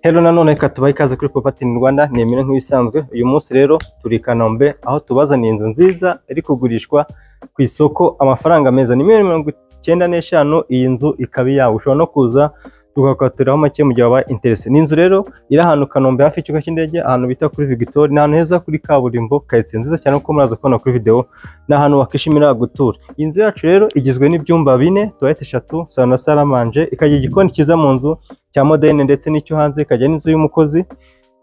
Hello nanone reka tubahe ikaze kuri Property in Rwanda, nemera nk'ibisanzwe. Uyu munsi rero turi i Kanombe aho tubazaniye inzu nziza iri kugurishwa ku isoko amafaranga meza, ni 95 miliyoni. Iyi nzu ikaba iyawe, ushobora no kuza tukakatiraho make mu gihe wabaye intéressé. Ni inzu rero iri ahantu Kanombe hafi y'ikibuga cy'indege, ahantu bita kuri Victoria, ni ahantu heza kuri kaburimbo, karitsiye nziza cyane kuko muraza kubona kuri video, ni ahantu wakishimira gutura. Iyi nzu yacu rero igizwe n'ibyumba bine, toilette eshatu, salon na salle à manger, ikagira igikoni cyiza mu nzu cya moderne ndetse n'icyo hanze, ikagira n'inzu y'umukozi.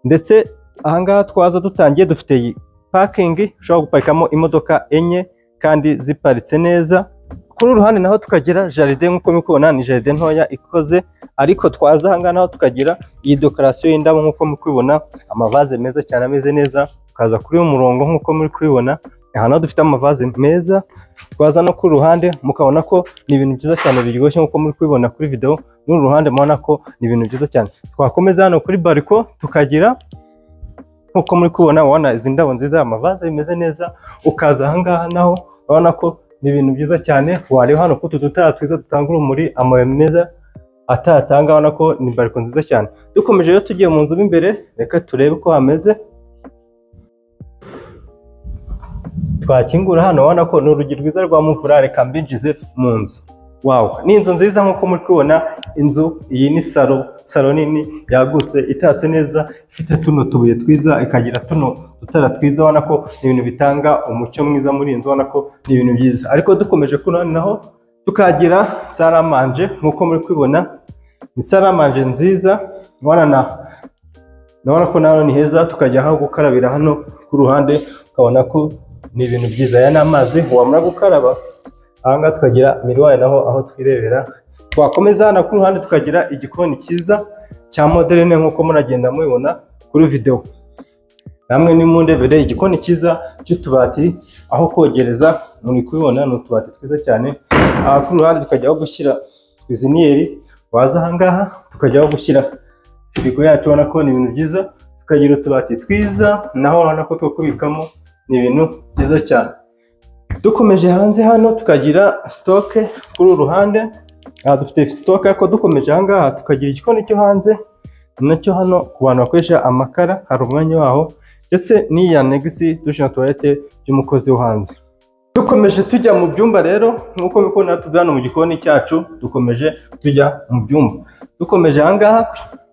Ndetse ahangaha twaza dutangiye dufite iyi parking ushobora guparikamo imodoka enye kandi ziparitse neza. Kuri uru ruhande naho tukagira jardin, nk'uko muri kubibona ni jardin ntoya ikoze, ariko twaza ahangaha naho tukagira iyi décoration y'indabo, nk'uko muri kubibona, amavaze meza cyane ameze neza. Tukaza kuri uyu murongo, nk'uko muri kubibona, aha naho dufite amavaze meza. Twaza no kuri ruhande mukabona ko ni ibintu byiza cyane biryoshye, nk'uko muri kubibona kuri video. N'uru ruhande mubona ko ni ibintu byiza cyane. Twakomeza hano kuri balcon tukagira, nk'uko muri kubibona, ubona izi ndabo nziza, amavaze bimeze neza. Ukaza ahangaha naho urabona ko ni ibintu byiza cyane. Wareba hano ko utu dutara twiza dutanga urumuri, amabuye meza atatse ahangaha, ubona ko ni balcon nziza cyane. Dukomeje rero tugiye mu nzu mo imbere, reka turebe uko hameze. Twakingura hano ubona ko ni urugi rwiza rwa muvura, reka mbinjize mu nzu. Wow, ni inzu nziza nk'uko muri kubibona. Inzu iyi ni salon, salon nini yagutse, itatse neza, ifite tuno tubuye twiza, ikagira tuno dutara twiza, ubona ko ni ibintu bitanga umucyo mwiza muri iyi nzu, ubona ko ni ibintu byiza. Ariko dukomeje kuri hano naho tukagira salle à manger, nk'uko muri kubibona ni salle à manger nziza, ubona na urabona ko naho ni heza. Tukajya aho gukarabira hano ku ruhande, ukabona ko ni ibintu byiza. Aya ni amazi wamara gukaraba. Aha ngaha tukagira miroir naho aho twirebera. Twakomeza hano ku ruhande tukagira igikoni cyiza cya moderne, nk'uko muragenda mubibona kuri video. Namwe nimundebere igikoni cyiza cy'utubati, aho kogereza, muri kubibona ni utubati twiza cyane. Aha ku ruhande tukajya aho gushyira cuisinière, waza aha ngaha tukajya aho gushyira firigo yacu, ubona ko ni ibintu byiza. Tukagira utubati twiza naho urabona ko two kubikamo, ni ibintu byiza cyane. Dukomeje hanze hano tukagira stock kuri uru ruhande, aha dufite stock. Ariko dukomeje aha ngaha tukagira igikoni cyo hanze nacyo hano, ku bantu bakoresha amakara hari umwanya waho, ndetse n'iyi annexe, douche na toilette by'umukozi wo hanze. Dukomeje tujya mu byumba rero, nk'uko mubibona tuva hano mu gikoni cyacu, dukomeje tujya mu byumba. Dukomeje aha ngaha,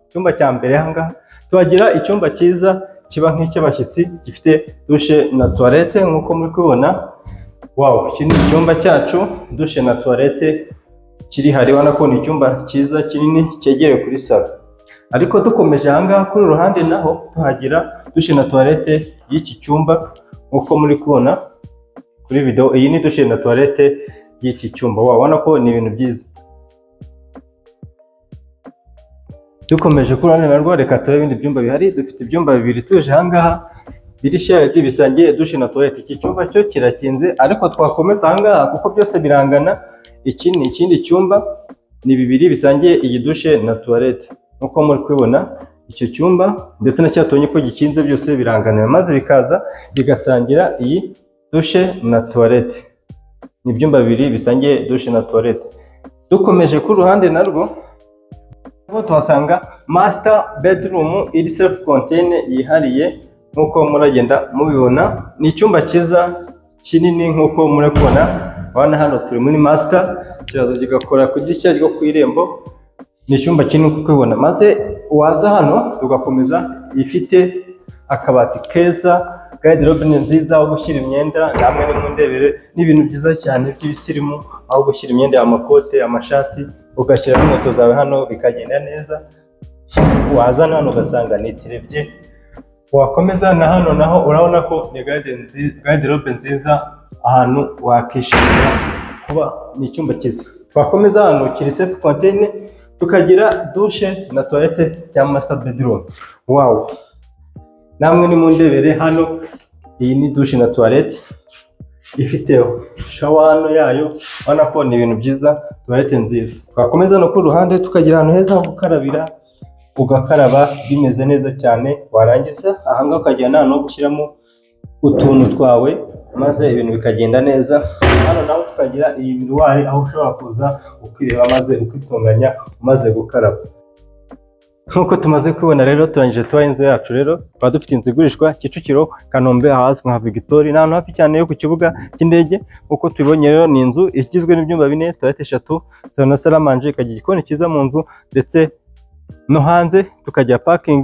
icyumba cya mbere, aha ngaha tuhagira icyumba cyiza kiba nk'icy'abashyitsi, gifite douche na toilette nk'uko muri kubibona. Wow, iki ni icyumba cyacu, douche na toilette kiri hari, ubona ko ni icyumba cyiza kinini cyegereye kuri salon. Ariko dukomeje aha ngaha kuri uru ruhande naho tuhagira douche na toilette y'iki cyumba, nk'uko muri kubona kuri video. Iyi ni douche na toilette y'iki cyumba, wabona ko ni ibintu byiza. Dukomeje kuri ruhande narwo, reka turebe ibindi byumba bihari. Dufite ibyumba bibiri tuje aha ngaha biri shared, bisangiye douche na toilette. Iki cyumba cyo kirakinze, ariko twakomeza aha ngaha kuko byose birangana. Iki ni ikindi cyumba, ni bibiri bisangiye iyi douche na toilette, nk'uko muri kubibona. Icyo cyumba ndetse na cyatonye ko gikinze, byose birangana, maze bikaza bigasangira iyi douche na toilette. Ni ibyumba bibiri bisangiye douche na toilette. Dukomeje ku ruhande narwo tuhasanga master bedroom iri self contained, yihariye, nk'uko muragenda mubibona. Ni icyumba cyiza kinini nk'uko muri kubona. Urabona hano turi muri master, kiraza kigakora ku idirishya ryo ku irembo. Ni icyumba kinini nk'uko ubibona, maze waza hano tugakomeza, ifite akabati keza, garde-robe nziza aho gushyira imyenda. Namwe nimundebere, ni ibintu byiza cyane by'ibisirimu, aho gushyira imyenda, amakote, amashati, ugashyiramo inkweto zawe hano bikagenda neza. Waza hano ugasanga ni televiziyo. Wakomeza na hano naho urabona ko ni garde-robe nziza, ahantu wakishimira kuba, ni icyumba cyiza. Twakomeza hano kiri self contained, tukagira douche na toilette bya master bedroom. Wow, namwe nimundebere hano, iyi ni douche na toilette ifite shower hano yayo, urabona ko ni ibintu byiza, toilette nziza. Twakomeza no ku ruhande tukagira ahantu heza ho gukarabira, ugakaraba bimeze neza cyane. Warangiza ahangaha ukagira n'ahantu ho gushyiramo utuntu twawe, maze ibintu bikagenda neza. Hano naho tukagira iyi miroir, aho ushobora kuza ukireba maze ukitunganya umaze gukaraba. Nk'uko tumaze kubibona rero, turangije tubaha inzu yacu. Rero tukaba dufite inzu igurishwa Kicukiro, Kanombe, ahazwi nka Victory. Ni ahantu hafi cyane yo ku kibuga cy'indege. Nk'uko tubibonye rero, ni inzu igizwe n'ibyumba bine, toilette eshatu, salon na salle à manger, ikagira igikoni cyiza mu nzu ndetse no hanze, tukagira parking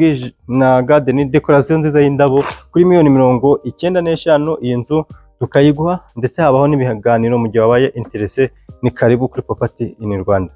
na garden, decoration nziza y'indabo. Kuri miliyoni 95 iyi nzu tukayiguha, ndetse habaho n'ibiganiro mu gihe wabaye intéressé. Ni karibu kuri Property in Rwanda.